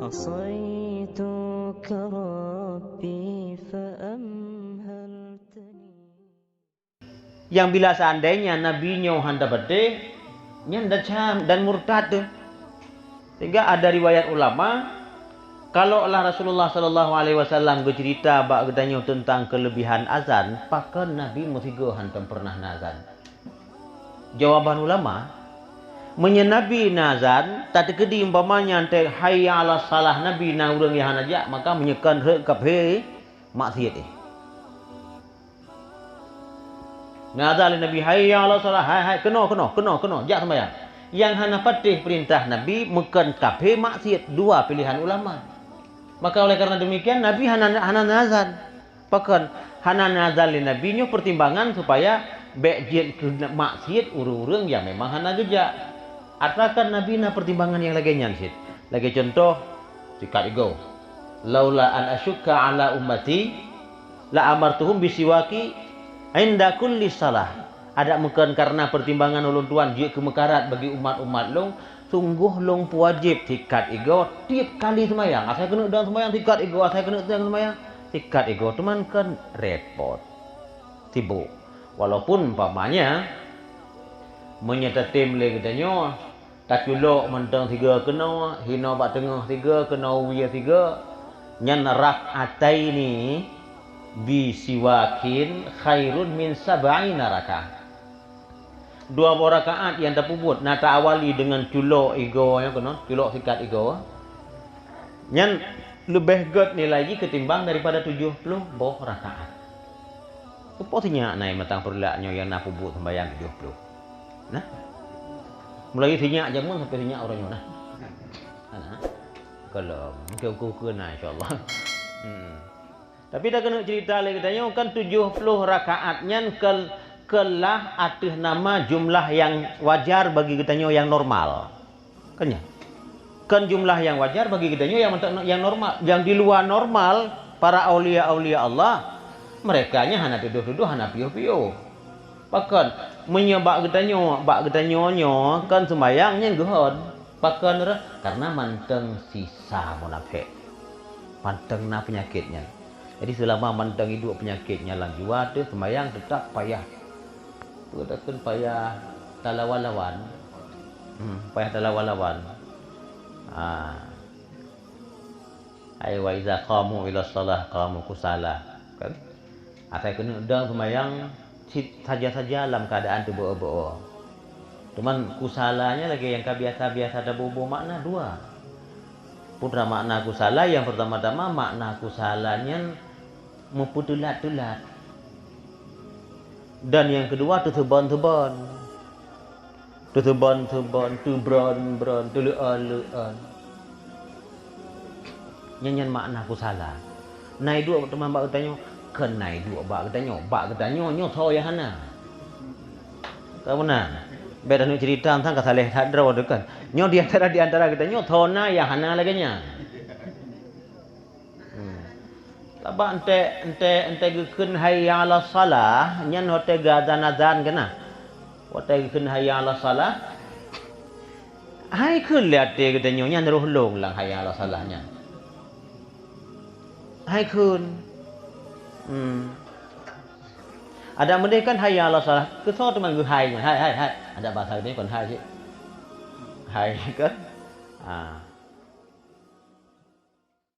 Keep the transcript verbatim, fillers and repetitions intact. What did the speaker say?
عصيتك ربي فأمهلتني. Nyang bila seandainya Nabi nyoe hana patéh, nyan desya dan murtad teuh. Sehingga ada riwayat ulama, kalaulah Rasulullah sallallahu alaihi wasallam geuceurita bak geutanyoe teuntang keulebihan azan, pakon Nabi meusigoe hántom peureunah na azan? Jawaban ulama, meunyoe Nabi na azan, tateukeudi umpamanya teuh hayya 'alas shalah, Nabi na ureuëng nyang hana jak, maka meunyoe kon rhot kafé, maksiet éh. Na azan lé Nabi, "Hayya 'alas shalah, hai, hai, keunoe, keunoe, keunoe, keunoe, jak seumayang." Nyang hana patéh peurintah Nabi meukon kafé, maksiet, dua pilihan ulama. Maka oleh karena demikian, Nabi hana, hana na azan. Pakon hana na azan lé Nabi nyoe? Pertimbangan supaya bék jeuet keu maksiet ureuëng-ureuëng nyang memang hana geujak. Atakan Nabi na pertimbangan nyang lagée nyan cit. Lagée cuntoh, sikat igoe. "Laula an asyukka ala ummati, la amartuhum bisiwaki inda kulli shalah." Adak meukon karena pertimbangan ulôn tuan jeuet keu meukarat bagi umat-umat lôn, sunggoh lôn peuwajéb sikat igoe tieb kali seumayang. Asai keuneuk dong seumayang sikat igoe, asai keuneuk dong seumayang sikat igoe. Teuma kon repot, sibok. Walaupun umpamanya, meunyoe tatem lé geutanyoe, taculok mantong sigoe keunoe, hinoe bak teungoh sigoe, keunoe wie sigoe, nyan rak'ataini bisiwakin khairun min sab'ina raka'ah. Dua boh rakaat nyang tapeubuet na ta-awali deungon culok igoe nyoe keunoe, culok sikat igoe, nyan leubeh gét nilai jih ketimbang daripada tujoh ploh boh rakaat. Soe po sinyak na mantong peureulak nyoe nyang na peubuet sembahyang tujoh ploh? Nah. Mulai sinyak jameun sampai sinyak uroe nyoe nah. Nah. Kalau mungkin ukur-ukur na, insya-Allah. Hmm. Tapi dah keuneuk cerita lé geutanyoe, kan tujoh ploh rakaat nyan ke-, keulah ateueh nama jumlah nyang wajar bagi geutanyoe nyang normal. Kan nyan? Kan jumlah nyang wajar bagi geutanyoe nyang mantong, nyang normal. Nyang di luar normal, para aulia-aulia Allah, mereka nyan hana tudoh-tudoh, hana piôh-piôh. Pakon, meunyoe bak geutanyoe, bak geutanyoe nyoe kan seumayang nyan geuhon. Pakon reh? Karena mantong sisa munafék. Mantong na peunyakét nyan. Jadi, seulama mantong iduek peunyakét nyan lam jiwa teuh, seumayang teutap payah. Peue takheun payah talawan-lawan. Hmm, payah talawan-lawan. Ah. Ai, "Wa iza qamu ila shalah qamu kusala." Kan? Asai keuneuk dong seumayang cit saja-saja lam keuadaan teubeu-beu. Teuma kusala nyan lagée nyang ka biasa-biasa taboh-boh makna dua. Peue makna kusala? Nyang peurtama-tama, makna kusala nyan meupeuteulat-teulat. Dan nyang keudua, teuseuban-seuban. Teuseuban-seuban, teubron-bron, teuleuon-leuon. Nyan, nyan makna kusala. Na iduek teuma bak geutanyoe, kon na iduek bak geutanyoe. Bak geutanyoe nyoe soe nyang hana. Ka beuna. Bék taneuk cerita teuntang ka saléh that droe teuh kan. Nyoe di antara, di antara geutanyoe soe na nyang hana lagée nyan. Hmm. Sabab enteuk, enteuk, enteuk geukheun hayya 'alas shalah, nyan watée geuazan-azan keunan. Watée geukheun hayya 'alas shalah, hai kheun lé até geutanyoe nyan roh lôn lam hayya 'alas shalah nyan. Hai kheun. Hmm. Adak meudeh kan hayya 'alas shalah, keu soe teuma geuhai nyan? Hai, hai, hai. Adak basa geutanyoe kon hai cit. Hai kan? Ha.